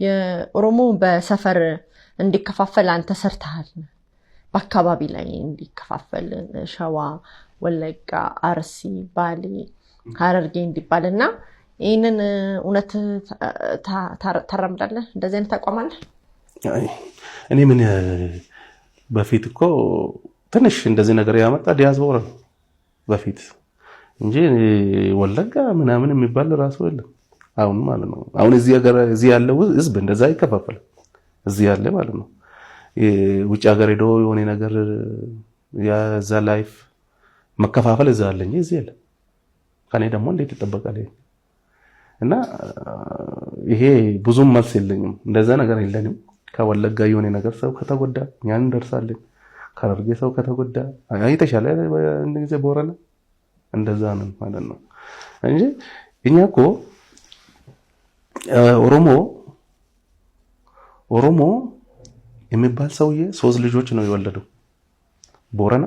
የኦሮሞ በሰፈር እንዲከፋፈል አንተ ሰርተሃል። በአካባቢ ላይ እንዲከፋፈል ሸዋ፣ ወለጋ፣ አርሲ፣ ባሌ፣ ሀረርጌ እንዲባል እና ይህንን እውነት ታራምዳለህ? እንደዚህ አይነት አቋም አለ? እኔ ምን በፊት እኮ ትንሽ እንደዚህ ነገር ያመጣ ዲያስፖራ ነው በፊት እንጂ ወለጋ ምናምን የሚባል ራሱ የለም። አሁን ማለት ነው። አሁን እዚህ ሀገር እዚህ ያለው ህዝብ እንደዛ አይከፋፈልም። እዚህ ያለ ማለት ነው። ውጭ ሀገር ሄዶ የሆነ ነገር የዛ life መከፋፈል እዛ አለ እንጂ እዚህ የለም። ከኔ ደግሞ እንዴት ይጠበቃል? እና ይሄ ብዙም መልስ የለኝም። እንደዛ ነገር የለንም። ከወለጋ የሆነ ነገር ሰው ከተጎዳ እኛን እንደርሳለን። ከሐረርጌ ሰው ከተጎዳ የተሻለ ጊዜ ቦረና እንደዛ ነው ማለት ነው እንጂ እኛ እኮ ኦሮሞ ኦሮሞ የሚባል ሰውዬ ሶስት ልጆች ነው የወለደው። ቦረና፣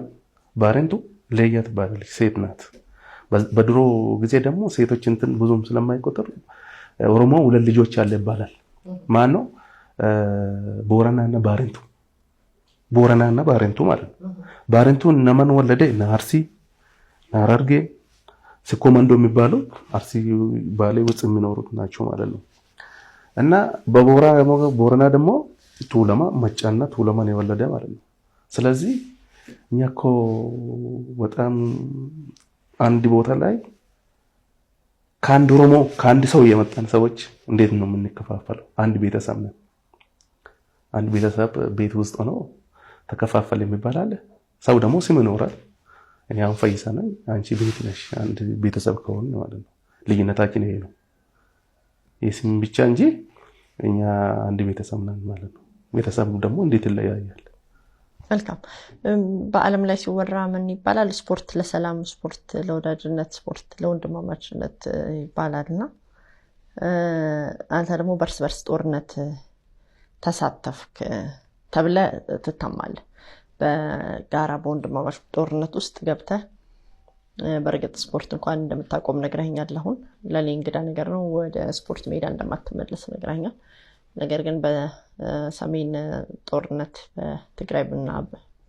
ባሬንቱ፣ ሌያ ትባላለች። ሴት ናት። በድሮ ጊዜ ደግሞ ሴቶች እንትን ብዙም ስለማይቆጥር ኦሮሞ ሁለት ልጆች አለ ይባላል። ማን ነው? ቦረናና ባሬንቱ። ቦረናና ባሬንቱ ማለት ነው። ባሬንቱ እነማን ወለደ? እነ አርሲ፣ እነ ሐረርጌ፣ ሲኮ መንዶ የሚባሉ አርሲ ባሌ ውስጥ የሚኖሩት ናቸው ማለት ነው። እና በቦራ ቦረና ደግሞ ቱለማ መጫና ቱለማን የወለደ ማለት ነው። ስለዚህ እኛ እኮ በጣም አንድ ቦታ ላይ ከአንድ ኦሮሞ ከአንድ ሰው የመጣን ሰዎች እንዴት ነው የምንከፋፈለው? አንድ ቤተሰብ ነን። አንድ ቤተሰብ ቤት ውስጥ ሆኖ ተከፋፈለ የሚባል አለ። ሰው ደግሞ ስም ይኖራል። እኔ አሁን ፈይሳ ነኝ፣ አንቺ ቤት ነሽ። አንድ ቤተሰብ ከሆነ ማለት ነው። ልዩነታችን ይሄ ነው፣ የስም ብቻ እንጂ እኛ አንድ ቤተሰብ ነን ማለት ነው። ቤተሰብ ደግሞ እንዴት ይለያያል? መልካም። በዓለም ላይ ሲወራ ምን ይባላል? ስፖርት ለሰላም፣ ስፖርት ለወዳጅነት፣ ስፖርት ለወንድማማችነት ይባላል እና አንተ ደግሞ በእርስ በርስ ጦርነት ተሳተፍክ ተብለህ ትታማለህ። በጋራ በወንድማማች ጦርነት ውስጥ ገብተህ በእርግጥ ስፖርት እንኳን እንደምታቆም ነግረኸኛል። አሁን ለእኔ እንግዳ ነገር ነው። ወደ ስፖርት ሜዳ እንደማትመለስ ነግረኸኛል። ነገር ግን በሰሜን ጦርነት በትግራይ እና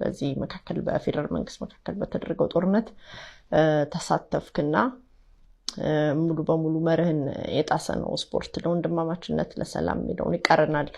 በዚህ መካከል በፌዴራል መንግስት መካከል በተደረገው ጦርነት ተሳተፍክና ሙሉ በሙሉ መርህን የጣሰ ነው። ስፖርት ለወንድማማችነት ለሰላም የሚለውን ይቃረናል።